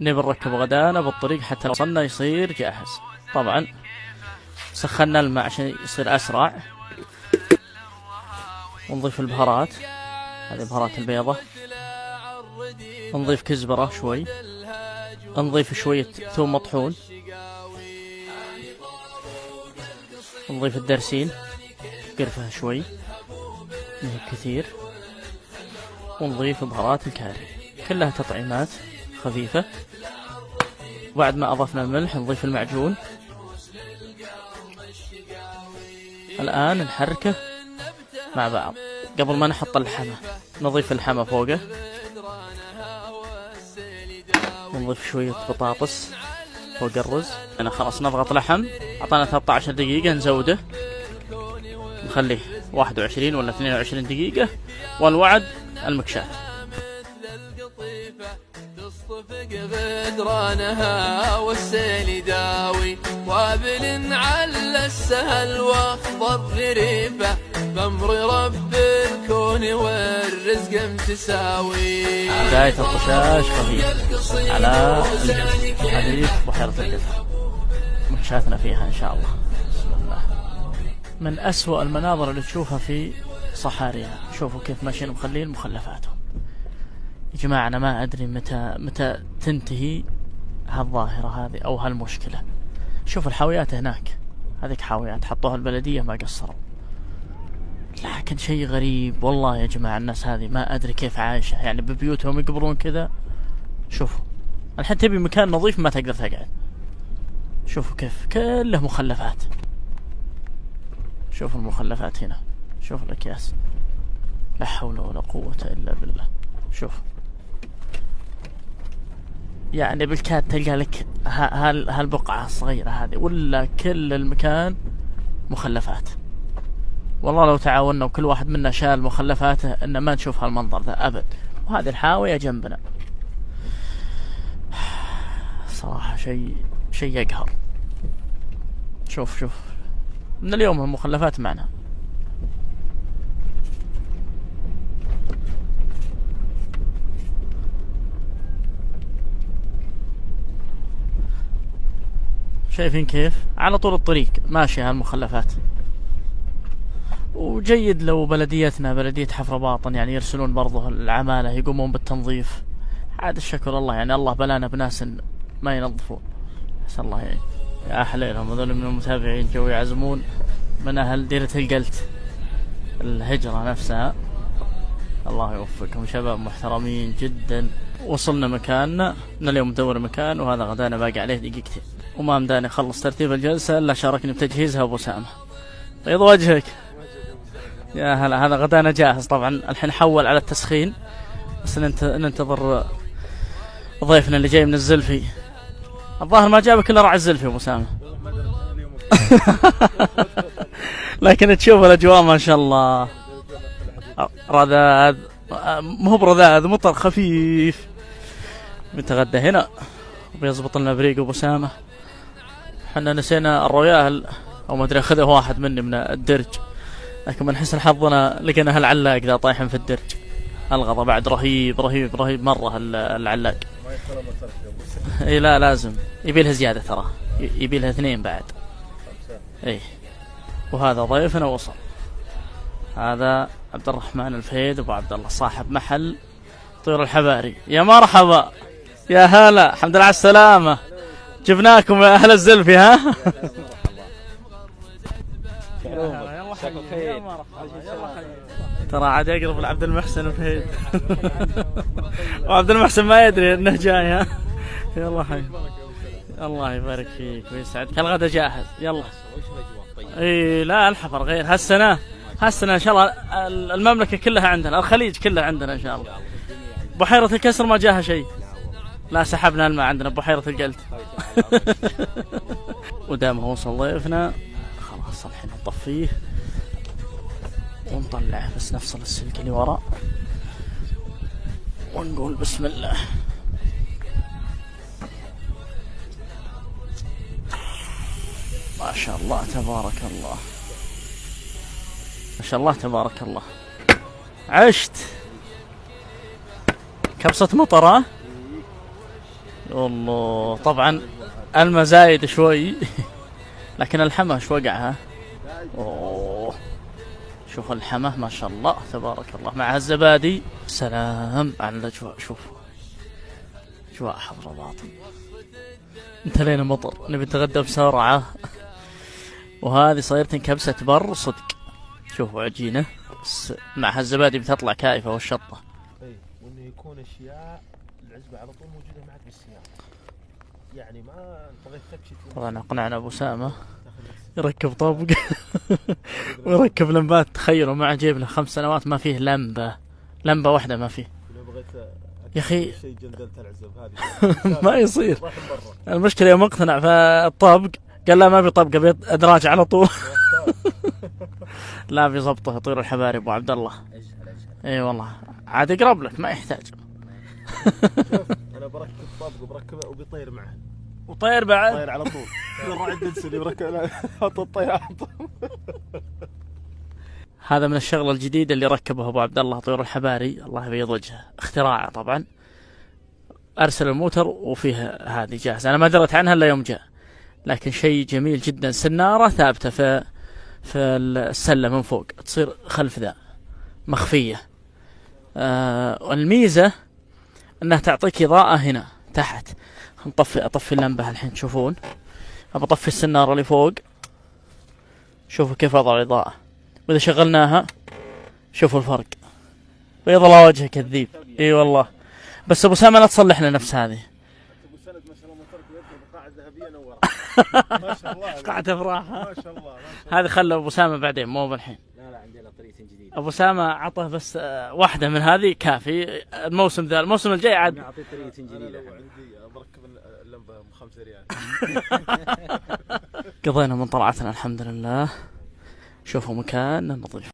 نبي نركب غدانا بالطريق حتى لو وصلنا يصير جاهز. طبعا سخنا الماء عشان يصير أسرع، ونضيف البهارات، هذه بهارات البيضة، نضيف كزبرة شوي، نضيف شوية ثوم مطحون، نضيف الدرسين، قرفة شوي مو كثير، ونضيف بهارات الكاري. كلها تطعيمات خفيفة. وبعد ما أضفنا الملح نضيف المعجون. الآن نحركه مع بعض قبل ما نحط اللحمة. نضيف اللحمة فوقه، ونضيف شوية بطاطس فوق الرز. أنا خلاص نضغط لحم، أعطانا 13 دقيقة، نزوده نخليه 21 ولا 22 دقيقة، والوعد المكشات. تصطفق غدرانها والسيل يداوي، وابل على السهل واخضر غريفة، بأمر رب الكون والرزق متساوي. بداية الطشاش خفيف على الجلد، هذه بحيرة الجلد مكشاتنا فيها إن شاء الله. بسم الله. من أسوأ المناظر اللي تشوفها في صحارينا، شوفوا كيف ماشيين مخلين مخلفاتهم. يا جماعة أنا ما أدري متى تنتهي هالظاهرة هذه أو هالمشكلة. شوف الحاويات هناك، هذيك حاويات حطوها البلدية ما قصروا، لكن شيء غريب والله يا جماعة. الناس هذه ما أدري كيف عايشة، ببيوتهم يقبرون كذا. شوفوا الحين تبي مكان نظيف ما تقدر تقعد. شوفوا كيف كله مخلفات. شوفوا المخلفات هنا، شوفوا الأكياس، لا حول ولا قوة إلا بالله. شوف بالكاد تلقى لك هالبقعة الصغيرة هذه، ولا كل المكان مخلفات. والله لو تعاوننا وكل واحد منا شال مخلفاته إن ما نشوف هالمنظر ذا أبد. وهذه الحاوية جنبنا، صراحة شيء يقهر. شوف من اليوم المخلفات معنا. شايفين كيف على طول الطريق ماشية هالمخلفات. وجيد لو بلديتنا، بلدية حفر باطن، يرسلون برضه العمالة يقومون بالتنظيف. عاد الشكر الله، الله بلانا بناس ما ينظفون. عسى الله يعين. يا حليلهم هذول من المتابعين جو يعزمون من أهل ديرة القلت، الهجرة نفسها. الله يوفقكم شباب محترمين جدا. وصلنا مكاننا، من اليوم ندور مكان، وهذا غدانا باقي عليه دقيقتين، وما مداني اخلص ترتيب الجلسة الا شاركني بتجهيزها ابو سامة. بيض وجهك يا هلا. هذا غدانا جاهز طبعا، الحين حول على التسخين، بس ننتظر ضيفنا اللي جاي من الزلفي. الظاهر ما جابك الا راعي الزلفي ابو سامة. لكن تشوف الاجواء ما شاء الله، رذاذ، مو برذاذ، مطر خفيف. نتغدى هنا وبيزبط لنا بريق ابو سامة. حنا نسينا الرويال او ما ادري اخذه واحد مني من الدرج، لكن من حسن حظنا لقينا هالعلاق ذا طايحين في الدرج. الغضا بعد رهيب رهيب رهيب مرة العلاق. اي لا لازم يبي لها زيادة ترى، يبي لها 2 بعد. اي وهذا ضيفنا وصل، هذا عبد الرحمن الفهيد ابو عبد الله صاحب محل طيور الحباري. يا مرحبا يا هلا، الحمد لله على السلامة. جبناكم يا أهل الزلفي. ها؟ ترى عاد يقرب لعبد المحسن الفهيد. وعبد المحسن ما يدري انه جاي. ها؟ يلا حي، الله يبارك فيك ويسعدك. الغدا جاهز يلا. اي لا الحفر غير هالسنة، هالسنة ان شاء الله المملكة كلها عندنا، الخليج كلها عندنا ان شاء الله. بحيرة الكسر ما جاها شيء، لا سحبنا الماء عندنا بحيرة القلت. ودام هو وصل ضيفنا خلاص الحين نطفيه ونطلعه، بس نفصل السلك اللي وراء ونقول بسم الله. ما شاء الله تبارك الله، ما شاء الله تبارك الله. عشت كبسة مطر. ها؟ والله طبعا المزايد شوي، لكن الحمى شو وقعها. اوه شوف الحمى ما شاء الله تبارك الله مع الزبادي. سلام على الاجواء. شوف اجواء حفر باطن. انتلينا مطر، نبي نتغدى بسرعة. وهذه صايرة كبسة بر صدق. شوفوا عجينة بس مع هالزبادي بتطلع كائفة والشطة. اي، وانه يكون اشياء العزبة على طول موجودة معك بالسيارة، يعني ما بغيت تكشف. طبعا اقنعنا ابو سامة يركب طبق ويركب لمبات. تخيلوا مع جيب له 5 سنوات ما فيه لمبة، لمبة واحدة ما فيه. لو بغيت يا أخي. شيء جندلت العزب هذه ما يصير. راح برا. المشكلة يوم اقتنع في الطبق قال لا ما ابي طبق، ابي ادراج على طول. لا بيظبطه يطير الحباري ابو عبد الله. اي والله عاد يقرب لك ما يحتاج. شوف انا بركب طبق وبركبه وبيطير معه. وطير بعد. طير على طول. الراعي الدنسل يركب حط الطير على طول. هذا من الشغلة الجديدة اللي ركبه ابو عبد الله طيور الحباري، الله يبيض وجهه، اختراعه طبعا. ارسل الموتر وفيها هذه جاهزة، انا ما دريت عنها الا يوم جاء، لكن شيء جميل جدا. سناره ثابتة في السلة من فوق، تصير خلف ذا مخفية. والميزة انها تعطيك اضاءه هنا تحت. اطفي اللمبة الحين تشوفون، ابى اطفي السناره اللي فوق، شوفوا كيف وضع الاضاءة، واذا شغلناها شوفوا الفرق. بيض الله وجهك الذيب. اي والله. بس ابو سامة لا تصلح لنا نفس هذه. ابو سند ما شاء الله موترك يدخل بقاعه ذهبية نورت. ما شاء الله. قاعة افراح. ما شاء الله، ما شاء الله. هذه خلى ابو سامة بعدين مو بالحين. لا عندنا طريقة جديدة. ابو سامة عطه بس واحدة من هذه كافي. الموسم ذا، الموسم الجاي عاد اعطيه طريقة انا جديدة. لو عندي بركب اللمبة ب 5 ريال. قضينا من طلعتنا الحمد لله. شوفوا مكان نظيف.